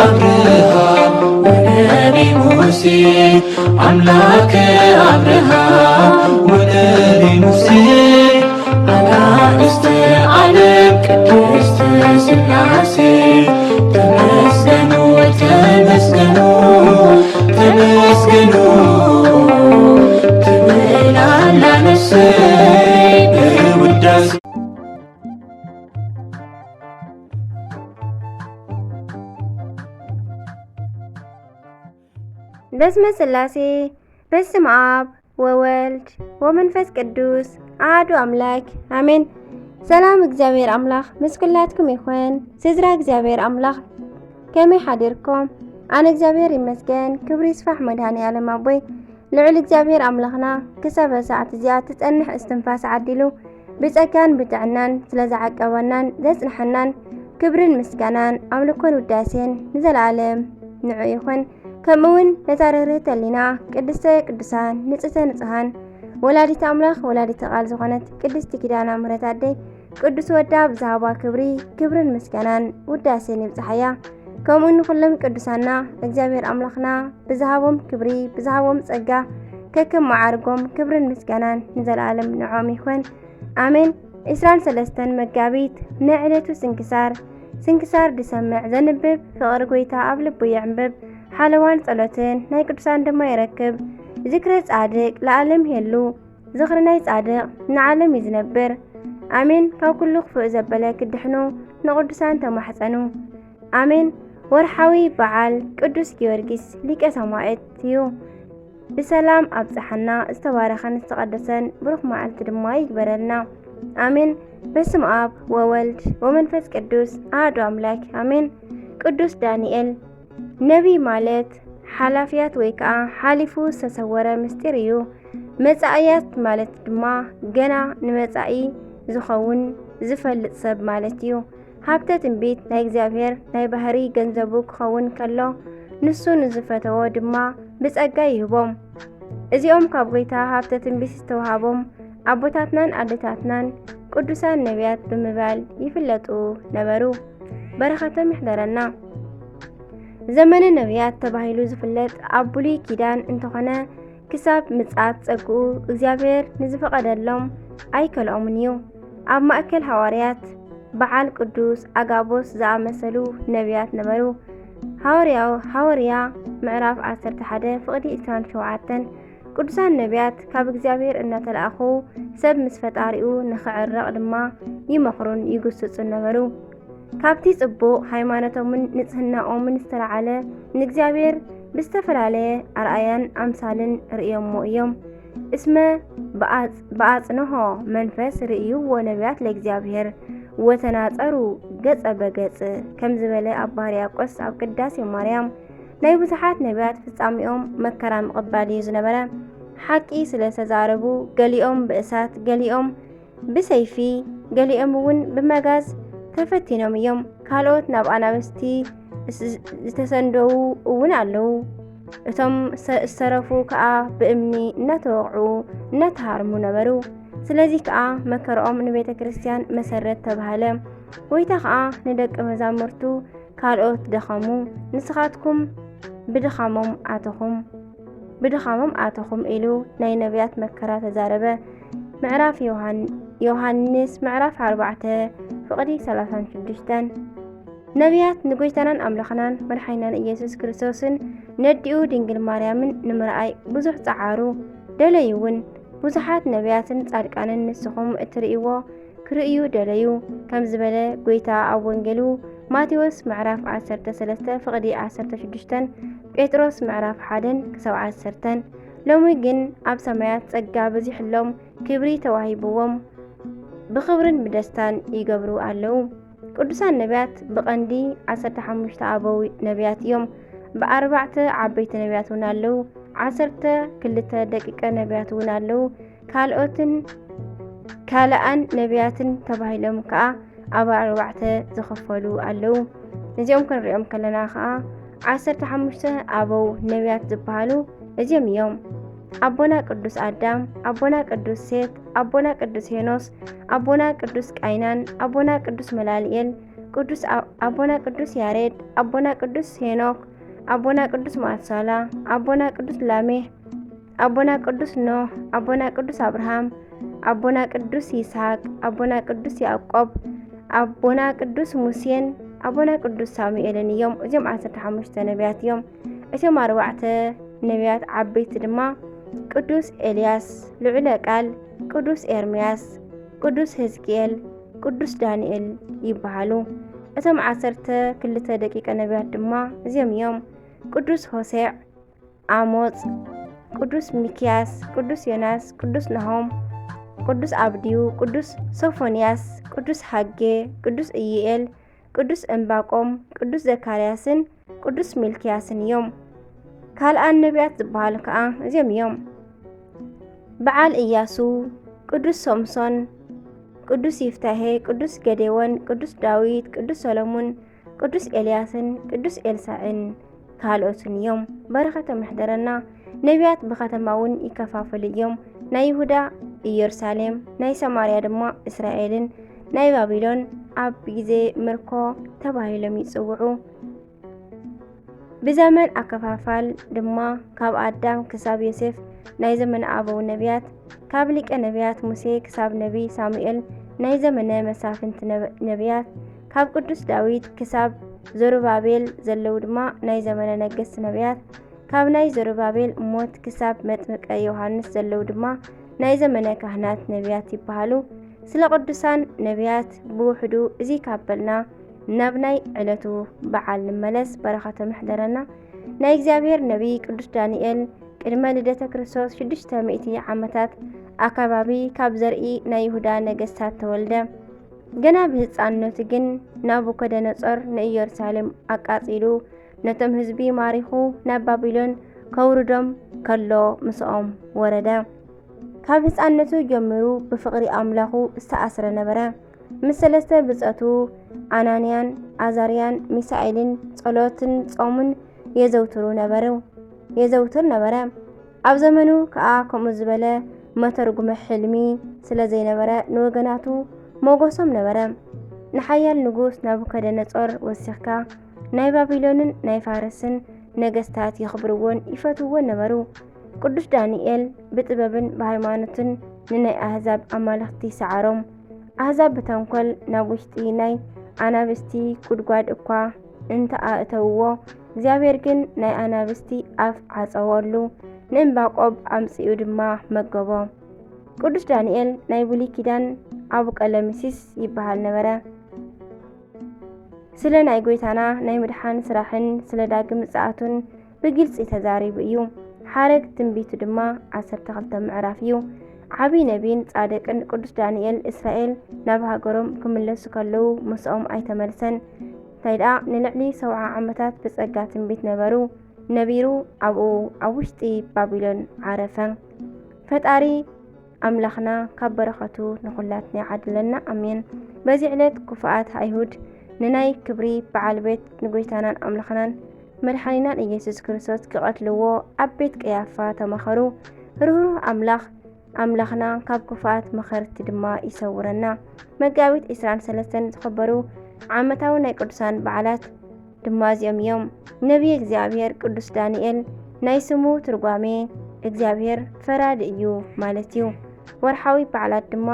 አብርሃም ወነቢ ሙሴ፣ አምላከ አብርሃም ወነቢ ሙሴ፣ አጋእዝተ ዓለም ቅድስት ሥላሴ፣ ተመስገኑ፣ ተመስገኑ፣ ተመስገኑ ትብል ኣላ ነፍሰይ በውዳሴ። በስመ ሥላሴ፣ በስመ አብ ወወልድ ወመንፈስ ቅዱስ አሐዱ አምላክ አሜን። ሰላም እግዚኣብሔር ኣምላኽ ምስ ኩላትኩም ይኹን። ስድራ እግዚኣብሔር ኣምላኽ ከመይ ሓዲርኩም? ኣነ እግዚኣብሔር ይመስገን፣ ክብሪ ይስፋሕ መድኃኔ ዓለም ኣቦይ። ልዑል እግዚኣብሔር ኣምላኽና ክሳብ ሰዓት እዚኣ ትጸንሕ እስትንፋስ ዓዲሉ ብጸጋን ብጥዕናን ስለ ዝዓቀበናን ዘጽንሐናን ክብርን ምስጋናን ኣምልኮን ውዳሴን ንዘለዓለም ንዑ ይኹን። ከምኡ እውን ነታ ርህርህቲ ሕሊና ቅድስተ ቅዱሳን ንጽህተ ንጹሃን ወላዲተ ኣምላኽ ወላዲተ ቃል ዝኾነት ቅድስቲ ኪዳነ ምሕረት ኣደይ ቅዱስ ወዳ ብዝሃባ ክብሪ ክብርን ምስጋናን ውዳሴን ይብጽሓያ። ከምኡ ንኹሎም ቅዱሳና እግዚኣብሔር ኣምላኽና ብዝሃቦም ክብሪ ብዝሃቦም ጸጋ ከከም መዓርጎም ክብርን ምስጋናን ንዘለዓለም ንዖም ይኹን። ኣሜን። ዕስራን ሰለስተን መጋቢት ንዕለቱ ስንክሳር። ስንክሳር ድሰምዕ ዘንብብ ፍቕሪ ጐይታ ኣብ ልቡ የዕንብብ። ሓለዋን ጸሎትን ናይ ቅዱሳን ድማ ይረክብ። ዝክረ ጻድቅ ለዓለም ይሄሉ። ዝኽሪ ናይ ጻድቕ ንዓለም እዩ ዝነብር። ኣሜን። ካብ ኩሉ ክፉእ ዘበለ ክድሕኑ ንቕዱሳን ተማሕጸኑ። ኣሜን። ወርሓዊ በዓል ቅዱስ ጊዮርጊስ ሊቀ ሰማዕት እዩ። ብሰላም ኣብጽሓና። ዝተባረኸን ዝተቐደሰን ብሩኽ መዓልቲ ድማ ይግበረልና። ኣሜን። በስመ ኣብ ወወልድ ወመንፈስ ቅዱስ ኣሐዱ ኣምላክ ኣሜን። ቅዱስ ዳንኤል ነቢይ ማለት ሓላፍያት ወይ ከኣ ሓሊፉ ዝተሰወረ ምስጢር እዩ። መጻእያት ማለት ድማ ገና ንመጻኢ ዝኸውን ዝፈልጥ ሰብ ማለት እዩ። ሃብተ ትንቢት ናይ እግዚኣብሔር ናይ ባህሪ ገንዘቡ ክኸውን ከሎ፣ ንሱ ንዝፈተዎ ድማ ብጸጋ ይህቦም። እዚኦም ካብ ጐይታ ሃብተ ትንቢት ዝተውሃቦም ኣቦታትናን ኣደታትናን ቅዱሳን ነቢያት ብምባል ይፍለጡ ነበሩ። በረኸቶም ይሕደረና። ዘመነ ነቢያት ተባሂሉ ዝፍለጥ ኣብ ብሉይ ኪዳን እንተኾነ፣ ክሳብ ምጽኣት ጸግኡ እግዚኣብሔር ንዝፈቐደሎም ኣይከልኦምን እዩ። ኣብ ማእከል ሃዋርያት በዓል ቅዱስ ኣጋቦስ ዝኣመሰሉ ነቢያት ነበሩ። ሃዋርያው-፣ ሃዋርያ ምዕራፍ ዓሰርተ ሓደ ፍቕዲ ዕስራን ሸውዓተን፣ ቅዱሳን ነቢያት ካብ እግዚኣብሔር እናተላእኹ ሰብ ምስ ፈጣሪኡ ንኽዕረቕ ድማ ይመኽሩን ይግስጹን ነበሩ። ካብቲ ጽቡቕ ሃይማኖቶምን ንጽህናኦምን ዝተላዓለ ንእግዚኣብሔር ብዝተፈላለየ ኣርኣያን ኣምሳልን ርእዮሞ እዮም። እስመ ብኣጽ-፣ ብኣጽንሖ መንፈስ ርእይዎ ነቢያት ለእግዚኣብሔር ወተናጸሩ ገጸ በገጽ ከም ዝበለ ኣባ ሕርያቆስ ኣብ ቅዳሴ ማርያም፣ ናይ ብዙሓት ነቢያት ፍጻሜኦም መከራ ምቕባል እዩ ዝነበረ። ሓቂ ስለ ዝተዛረቡ፣ ገሊኦም ብእሳት፣ ገሊኦም ብሰይፊ፣ ገሊኦም እውን ብመጋዝ ተፈቲኖም እዮም። ካልኦት ናብ ኣናብስቲ ስ-፣ ዝተሰንደዉ እውን ኣለዉ። እቶም ሰ-፣ ዝተረፉ ከኣ ብእምኒ እናተወቕዑ፣ እናተሃርሙ ነበሩ። ስለዚ ከኣ መከርኦም ንቤተ ክርስቲያን መሰረት ተባህለ። ጐይታ ከኣ ንደቀ መዛሙርቱ፣ ካልኦት ደኸሙ፣ ንስኻትኩም ብድኻሞም ኣተኹም፣ ብድኻሞም ኣተኹም ኢሉ ናይ ነቢያት መከራ ተዛረበ። ምዕራፍ ዮሃን-፣ ዮሃንስ ምዕራፍ ኣርባዕተ ፍቕዲ ሰላሳን ሽዱሽተን። ነቢያት ንጎይታናን ኣምላኽናን መድሓኒናን ኢየሱስ ክርስቶስን ነዲኡ ድንግል ማርያምን ንምርኣይ ብዙሕ ጸዓሩ፣ ደለዩ እውን። ብዙሓት ነቢያትን ጻድቃንን ንስኹም እትርእይዎ ክርእዩ ደለዩ ከም ዝበለ ጐይታ ኣብ ወንጌሉ ማቴዎስ ምዕራፍ ዓሰርተ ሰለስተ ፍቕዲ ዓሰርተ ሽዱሽተን፣ ጴጥሮስ ምዕራፍ ሓደን ክሳብ ዓሰርተን። ሎሚ ግን ኣብ ሰማያት ጸጋ በዚሕሎም ክብሪ ተዋሂብዎም ብኽብርን ብደስታን ይገብሩ ኣለዉ። ቅዱሳን ነቢያት ብቐንዲ ዓሰርተ ሓሙሽተ ኣበው ነቢያት እዮም። ብኣርባዕተ ዓበይቲ ነቢያት እውን ኣለዉ። ዓሰርተ ክልተ ደቂቀ ነቢያት እውን ኣለዉ። ካልኦትን ካልኣን ነቢያትን ተባሂሎም ከኣ ኣብ ኣርባዕተ ዝኽፈሉ ኣለዉ። እዚኦም ክንሪኦም ከለና ከኣ ዓሰርተ ሓሙሽተ ኣበው ነቢያት ዝበሃሉ እዚኦም እዮም። ኣቦና ቅዱስ ኣዳም፣ ኣቦና ቅዱስ ሴት፣ ኣቦና ቅዱስ ሄኖስ፣ ኣቦና ቅዱስ ቃይናን፣ ኣቦና ቅዱስ መላልኤል፣ ቅዱስ ኣ-፣ ኣቦና ቅዱስ ያሬድ፣ ኣቦና ቅዱስ ሄኖክ፣ ኣቦና ቅዱስ ማትሳላ፣ ኣቦና ቅዱስ ላሜህ፣ ኣቦና ቅዱስ ኖህ፣ ኣቦና ቅዱስ ኣብርሃም፣ ኣቦና ቅዱስ ይስሐቅ፣ ኣቦና ቅዱስ ያዕቆብ፣ ኣቦና ቅዱስ ሙሴን ኣቦና ቅዱስ ሳሙኤልን እዮም። እዚኦም ዓሰርተ ሓሙሽተ ነቢያት እዮም። እቶም ኣርባዕተ ነቢያት ዓበይቲ ድማ ቅዱስ ኤልያስ፣ ልዑለ ቃል፣ ቅዱስ ኤርምያስ፣ ቅዱስ ህዝቅኤል፣ ቅዱስ ዳንኤል ይበሃሉ። እቶም ዓሰርተ ክልተ ደቂቀ ነቢያት ድማ እዚኦም እዮም። ቅዱስ ሆሴዕ፣ ኣሞጽ፣ ቅዱስ ሚክያስ፣ ቅዱስ ዮናስ፣ ቅዱስ ናሆም፣ ቅዱስ ኣብድዩ፣ ቅዱስ ሶፎንያስ፣ ቅዱስ ሃጌ፣ ቅዱስ ኢዩኤል፣ ቅዱስ እምባቆም፣ ቅዱስ ዘካርያስን ቅዱስ ሚልክያስን እዮም። ካልኣን ነቢያት ዝበሃሉ ከኣ እዚኦም እዮም። በዓል ኢያሱ፣ ቅዱስ ሶምሶን፣ ቅዱስ ይፍታሄ፣ ቅዱስ ገዴዎን፣ ቅዱስ ዳዊት፣ ቅዱስ ሰሎሙን፣ ቅዱስ ኤልያስን ቅዱስ ኤልሳዕን ካልኦትን እዮም። በረኸቶም ይሕደረና። ነቢያት ብኸተማ እውን ይከፋፈሉ እዮም። ናይ ይሁዳ ኢየሩሳሌም፣ ናይ ሰማርያ ድማ እስራኤልን ናይ ባቢሎን ኣብ ግዜ ምርኮ ተባሂሎም ይጽውዑ። ብዘመን ኣከፋፋል ድማ ካብ ኣዳም ክሳብ ዮሴፍ ናይ ዘመነ ኣበው ነቢያት፣ ካብ ሊቀ ነቢያት ሙሴ ክሳብ ነቢይ ሳሙኤል ናይ ዘመነ መሳፍንት ነበ-፣ ነቢያት፣ ካብ ቅዱስ ዳዊት ክሳብ ዘሩባቤል ዘለዉ ድማ ናይ ዘመነ ነገስት ነቢያት፣ ካብ ናይ ዘሩባቤል ሞት ክሳብ መጥምቀ ዮሃንስ ዘለዉ ድማ ናይ ዘመነ ካህናት ነቢያት ይበሃሉ። ስለ ቅዱሳን ነቢያት ብውሕዱ እዚ ካብ በልና፣ ናብ ናይ ዕለቱ በዓል ንመለስ። በረኸቶም ይሕደረና። ናይ እግዚኣብሔር ነቢይ ቅዱስ ዳንኤል ቅድመ ልደተ ክርስቶስ ሽዱሽተ ሚእቲ ዓመታት ኣከባቢ ካብ ዘርኢ ናይ ይሁዳ ነገስታት ተወልደ። ገና ብህፃንነቱ ግን ናቡከደነጾር ንኢየሩሳሌም ኣቃጺሉ ነቶም ህዝቢ ማሪኹ ናብ ባቢሎን ከውርዶም ከሎ ምስኦም ወረደ። ካብ ህፃንነቱ ጀሚሩ ብፍቕሪ ኣምላኹ ዝተኣስረ ነበረ። ምስ ሰለስተ ብጸቱ ኣናንያን ኣዛርያን ሚሳኤልን ጸሎትን ጾምን የዘውትሩ ነበሩ፣ የዘውትር ነበረ። ኣብ ዘመኑ ከኣ ከምኡ ዝበለ መተርጉመ ሕልሚ ስለ ዘይነበረ ንወገናቱ ሞገሶም ነበረ። ንሓያል ንጉስ ናቡከደነጾር ወሲኽካ ናይ ባቢሎንን ናይ ፋርስን ነገስታት የኽብርዎን ይፈትውዎን ነበሩ። ቅዱስ ዳንኤል ብጥበብን ብሃይማኖትን ንናይ ኣህዛብ ኣማልኽቲ ሰዓሮም። ኣህዛብ ብተንኮል ናብ ውሽጢ ናይ ኣናብስቲ ጉድጓድ እኳ እንተ ኣእተውዎ፣ እግዚኣብሔር ግን ናይ ኣናብስቲ ኣፍ ዓጸወሉ። ንእምባቆብ ኣምጺኡ ድማ መገቦ። ቅዱስ ዳንኤል ናይ ብሉይ ኪዳን ኣቡ ቀለምሲስ ይበሃል ነበረ። ስለ ናይ ጐይታና ናይ ምድሓን ስራሕን ስለ ዳግም ምጽኣቱን ብግልጺ ተዛሪቡ እዩ። ሓረግ ትንቢቱ ድማ ዓሰርተ ክልተ ምዕራፍ እዩ። ዓቢ ነቢን ጻድቅን ቅዱስ ዳንኤል፣ እስራኤል ናብ ሃገሮም ክምለሱ ከለዉ ምስኦም ኣይተመልሰን። እንታይ ደኣ ንልዕሊ ሰብዓ ዓመታት ብጸጋ ትንቢት ነበሩ፣ ነቢሩ ኣብኡ ኣብ ውሽጢ ባቢሎን ዓረፈ። ፈጣሪ ኣምላኽና ካብ በረኸቱ ንኹላትና ይዓድለና። ኣሜን። በዚ ዕለት ክፉኣት ኣይሁድ ንናይ ክብሪ በዓል ቤት ንጎይታናን ኣምላኽናን መድሓኒናን ኢየሱስ ክርስቶስ ክቐትልዎ ኣብ ቤት ቀያፋ ተማኸሩ። ርህሩህ ኣምላኽ ኣምላኽና ካብ ክፉኣት መኸርቲ ድማ ይሰውረና። መጋቢት ዕስራን ሰለስተን ዝኽበሩ ዓመታዊ ናይ ቅዱሳን በዓላት ድማ እዚኦም እዮም። ነቢይ እግዚኣብሔር ቅዱስ ዳንኤል ናይ ስሙ ትርጓሜ እግዚኣብሔር ፈራዲ እዩ ማለት እዩ። ወርሓዊ በዓላት ድማ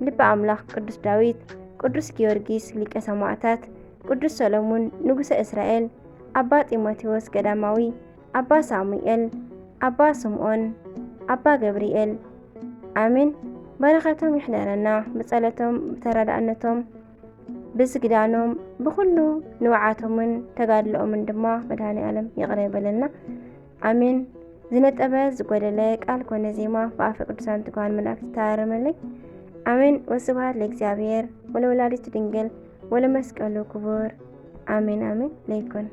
ልበ ኣምላኽ ቅዱስ ዳዊት፣ ቅዱስ ጊዮርጊስ ሊቀ ሰማዕታት፣ ቅዱስ ሰሎሙን ንጉሰ እስራኤል፣ ኣባ ጢሞቴዎስ ገዳማዊ፣ ኣባ ሳሙኤል፣ ኣባ ስምዖን፣ ኣባ ገብርኤል። ኣሜን። በረኸቶም ይሕደረና። ብጸሎቶም፣ ብተረዳእነቶም፣ ብስግዳኖም፣ ብኹሉ ንውዓቶምን ተጋድሎኦምን ድማ መድኃኔ ዓለም ይቕረ ይበለልና። ኣሜን። ዝነጠበ ዝጎደለ ቃል ኮነ ዜማ ብኣፈ ቅዱሳን ትጉሃን መላእክት ይተኣረመለይ። ኣሜን። ወስብሐት ለእግዚኣብሔር ወለወላዲቱ ድንግል ወለመስቀሉ ክቡር። ኣሜን፣ ኣሜን። ለይኩን።